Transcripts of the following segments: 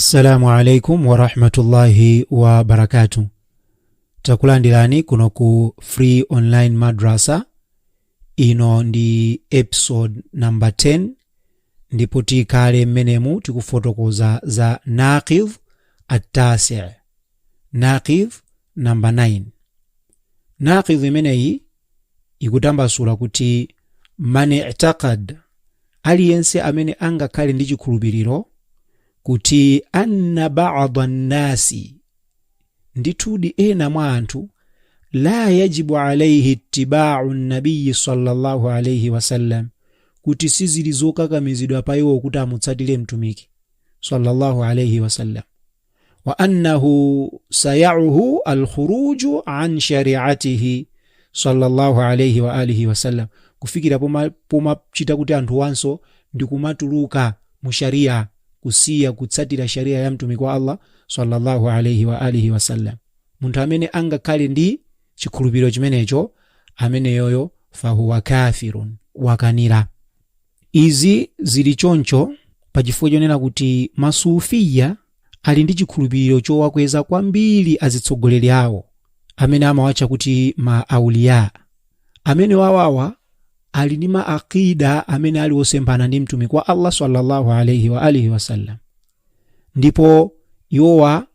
Assalamu alaikum warahmatullahi wabarakatu. Takulandirani kuno ku Free Online Madrasa. Ino ndi episode number 10, ndipo tikhale mmenemu tikufotokoza za naqidh at-tasi, naqidh number 9. Naqidh imeneyi ikutambasula kuti man i'taqad, aliyense amene angakhale ndi chikhulupiriro kuti anna ba'da nnasi, ndithudi ena mwa anthu, la yajibu alaihi ittiba'u nabiyi sallallahu alaihi wasallam, kuti sizili zokakamizidwa pa iwo kuti amutsatire mtumiki sallallahu alaihi wasallam, wa annahu sayauhu alkhuruju an shari'atihi sallallahu alaihi wa alihi wasallam, kufikira pomachita kuti anthu wanso ndikumatuluka mu sharia, kusiya kutsatira sharia ya mtumiki wa Allah sallallahu alaihi wa alihi wasallam. Munthu amene angakhale ndi chikhulupiriro chimenecho, ameneyoyo fahuwa kafirun, wakanira. Izi zili choncho pachifukwa chonena kuti masufiya ali ndi chikhulupiriro chowakweza kwambiri azitsogoleri awo amene amawatcha kuti ma auliya, amene wawawa ali ndi ma aqida amene ali osemphana ndi mtumiki wa Allah sallallahu alaihi wa alihi wasallam, ndipo iwowa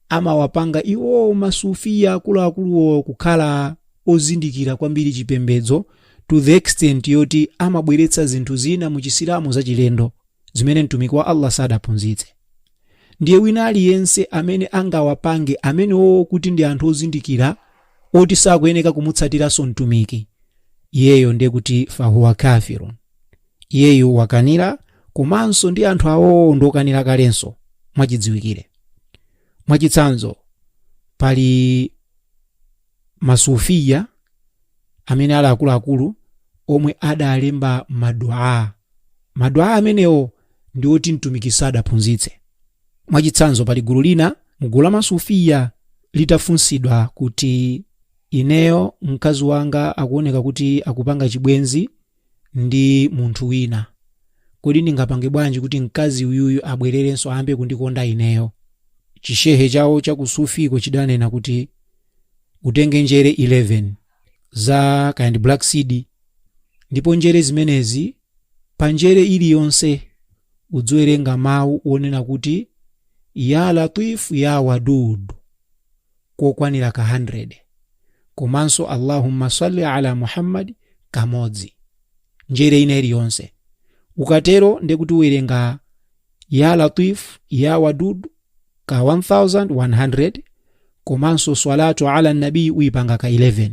amawapanga iwo masufiya akuluakuluwo kukhala ozindikira kwambiri chipembedzo, to the extent yoti amabweretsa zinthu zina mu Chisilamu zachilendo zimene mtumiki wa Allah sadaphunzitse. Ndiye wina aliyense amene angawapange amenewo kuti ndi anthu ozindikira oti sakuyeneka kumutsatiranso mtumiki, iyeyo ndiye kuti fahuwa kafirun, iyeyo wakanira, komanso ndi anthu awowo ndokanira kalenso mwachidziwikire. Mwachitsanzo, pali masufiya amene ali akuluakulu omwe adalemba madua. Madua amenewo ndi oti mtumiki sadaphunzitse. Mwachitsanzo, pali gulu lina mugulu la masufiya litafunsidwa kuti ineyo mkazi wanga akuoneka kuti akupanga chibwenzi ndi munthu wina, kodi ndingapange bwanji kuti mkazi uyuyu abwererenso ayambe kundikonda ineyo? Chishehe chawo chakusufiko chidanena kuti utenge njere 11 za kaya ndi black seed, ndipo njere zimenezi, pa njere iliyonse udziwerenga mawu onena kuti ya latif ya wadud kokwanira ka 100, komanso allahumma salli ala Muhammad kamodzi, njere ina iliyonse. Ukatero ndekuti uwerenga ya latif ya wadud ka 1100, komanso salatu ala nabii uyipanga ka 11.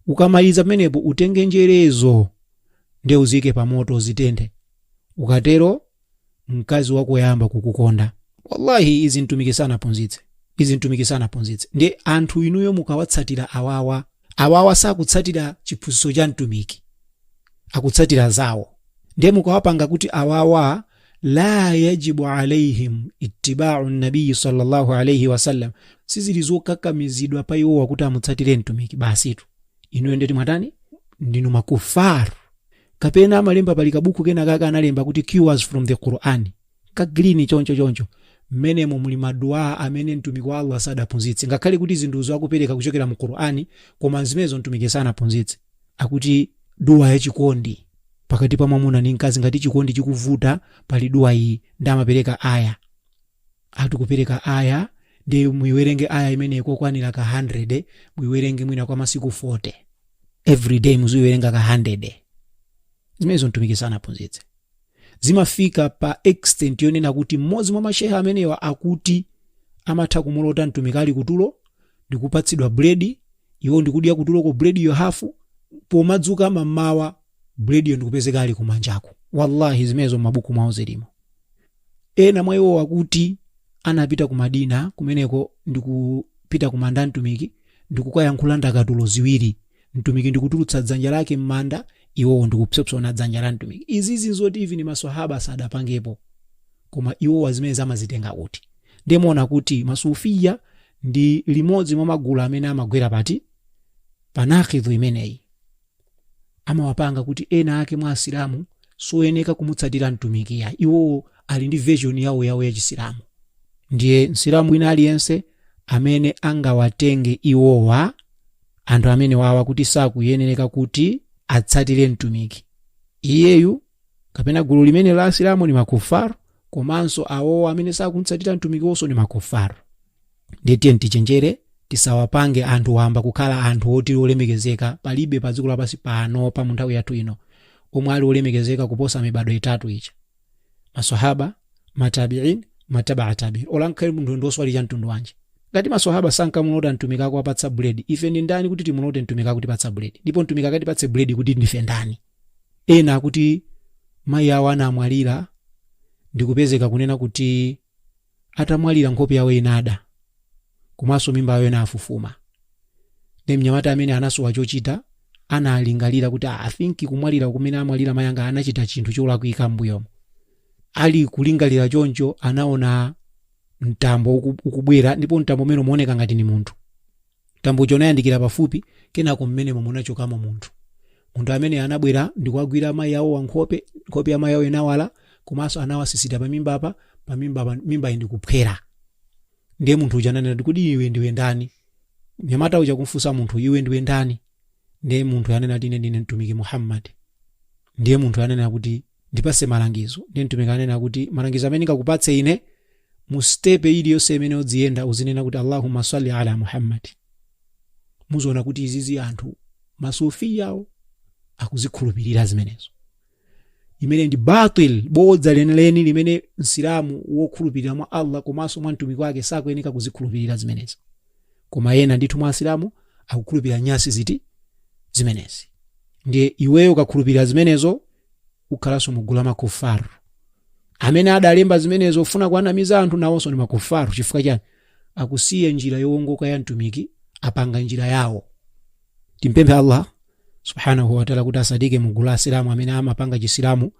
Ukamaliza pamenepo, utenge njerezo nde uzike pa moto, uzitenthe. Ukatero mkazi wako yamba kukukonda. Wallahi, izi mtumiki sanaphunzitse, izi mtumiki sanaphunzitse. Ndi anthu inuyo mukawatsatira awawa, awawa sakutsatira chiphunzitso cha mtumiki, akutsatira zawo. Ndiye mukawapanga kuti awawa la yajibu alaihim ittiba'u nabiyi sallallahu alaihi wasallam, sizili zokakamizidwa pa iwowa kuti amutsatire mtumiki, basitu inuyo ndeti mwatani? Ndinu makufaru. Kapena amalemba, pali kabuku kena kaka analemba kuti Cures from the Quran, ka green choncho choncho. Mmenemo muli maduwa amene mtumiki wa Allah sadaphunzitse, ngakhale kuti zinthuzo akupereka kuchokera mu Qur'ani, koma zimenezo mtumiki sanaphunzitse. Akuti duwa yachikondi pakati pa mwamuna ndi mkazi, ngati chikondi chikuvuta, pali duwa iyi, ndi amapereka aya, ati kupereka aya ndi muiwerenge aya imeneyi kokwanira ka 100, muiwerenge mwina kwa masiku 40, every day muziwerenga ka 100. Zimenezo mtumiki sanaphunzitse. Zimafika pa extent yonena kuti mmodzi mwa masheha amenewa akuti amatha kumulota mtumiki ali kutulo ndikupatsidwa buledi, iwo ndikudya kutuloko bulediyo hafu, pomadzuka mammawa bulediyo ndikupezeka ali kumanjako. Wallahi, zimenezo m'mabuku mwawo zilimo. Ena mwa iwo akuti anapita ku Madina kumeneko ndikupita ku manda mtumiki ndikukayankhula ndakatulo ziwiri, mtumiki ndikutulutsa dzanja lake m'manda, iwowo ndikupsopsona dzanja la mtumiki. Izizi nzoti even maswahaba sadapangepo, koma iwowa zimene zamazitenga kuti? Ndimuona kuti masufiya ndi limodzi mwa magulu amene amagwera pati panakidhu imeneyi. Amawapanga kuti ena ake mwa Asilamu soyeneka kumutsatira mtumikiya, iwowo ali ndi version yawo yawo ya Chisilamu. Ndiye Msilamu wina aliyense amene angawatenge iwowa anthu amene wawa kuti sakuyenereka kuti atsatire Mtumiki, iyeyu kapena gulu limene la Asilamu ni makufaru, komanso awowa amene sakumtsatira Mtumiki wonso ni makufaru. Ndiye tiye tichenjere, tisawapange anthu wamba kukhala anthu oti olemekezeka. Palibe pa dziko lapansi pano pa mu nthawi yathu ino omwe ali olemekezeka kuposa mibado itatu ija: maswahaba, matabiin, matabaa tabiin. Olankhale munthu ndioswali cha mtundu wanji, ngati maswahaba sankamulota Mtumiki akuwapatsa buledi, ife ndi ndani kuti timulote Mtumiki akutipatsa buledi? Ndipo Mtumiki akatipatse buledi kuti ndife ndani? Ena akuti mayi awo anamwalira, ndikupezeka kunena kuti atamwalira nkhope yawo inada komanso mimba yawo inafufuma. Ndi mnyamata amene anasowa chochita, analingalira kuti, "Ah, I think kumwalira kumene amwalira mayi anga anachita chinthu cholakwika m'mbuyomo." Ali kulingalira choncho, anaona mtambo ukubwera, ndipo mtambo umene umaoneka ngati ni munthu. Mtambo uja unayandikira pafupi, kenako mmenemo munachokamo munthu. Munthu amene anabwera ndikuwagwira mayi awo wankhope, nkhope ya mayi awo inawala, komanso anawasisita pamimbapa, pamimbapa mimba ndikuphwera. Ndiye munthu uja ananena kuti, "Kodi iwe ndiwe ndani?" Mnyamata uja kumfunsa munthu, "Iwe ndiwe ndani?" Ndiye munthu anena kuti, "Ine ndine Mtumiki Muhammad." Ndiye munthu anena kuti, "Ndipase malangizo." Ndiye Mtumiki anena kuti, "Malangizo amene ndingakupatse ine, mu step iliyonse imene udziyenda uzinena kuti, 'Allahumma salli ala Muhammad.'" Muziona kuti izizi anthu masufiyawo akuzikhulupirira zimenezo, imene ndi batil, bodza lenileni limene Msilamu wokhulupirira mwa Allah komanso mwa Mtumiki wake sakuyeneka kuzikhulupirira zimenezo. Koma ena ndithu mwa Asilamu akukhulupirira nyasi ziti zimenezi. Ndiye iweyo ukakhulupirira zimenezo, ukhalanso mugulu la makufaru. Amene adalemba zimenezo ofuna kuanamiza anthu nawonso ndi makufaru. Chifukwa chani? Akusiya njira yowongoka ya Mtumiki, apanga njira yawo. Timpemphe Allah subhanahu wataala kuti asatiike mugulu la Asilamu amene amapanga Chisilamu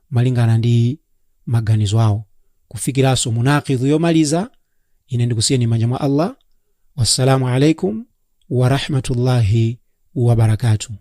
malingana ndi maganizo awo. Kufikiranso munakidhu yomaliza, ine ndikusiyeni m'manja mwa Allah. Wassalamu alaikum warahmatullahi wabarakatuh.